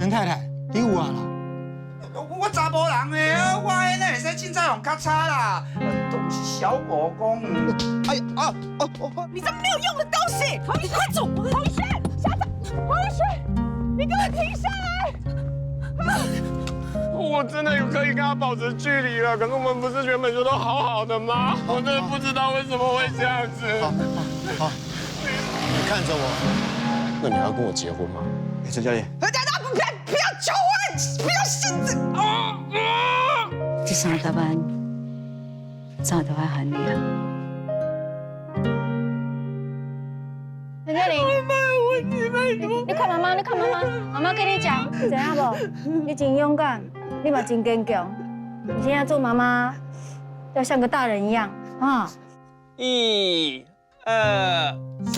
陈太太，你有啊啦？我查埔人的啊，我彼哪會使凊彩予較差啦？都毋是小狗公。哎啊哦哦！你這沒有用的東西！你快走！黃宇軒，下子，黃宇軒，你給我停下來！我真的有可以跟他保持距離了，可是我們不是原本就都好好的嗎？我真的不知道為什麼會這樣子。好，好，你看着我。那你還要跟我結婚嗎？哎，陳教練。大家不要不要求婚，不要性子。這三十萬早就愛還你啊！陳嘉玲，你看媽媽，你看媽媽，媽媽跟你講，知影無？你真勇敢，你嘛真堅強。你現在做媽媽，要像個大人一樣啊！一、二、三。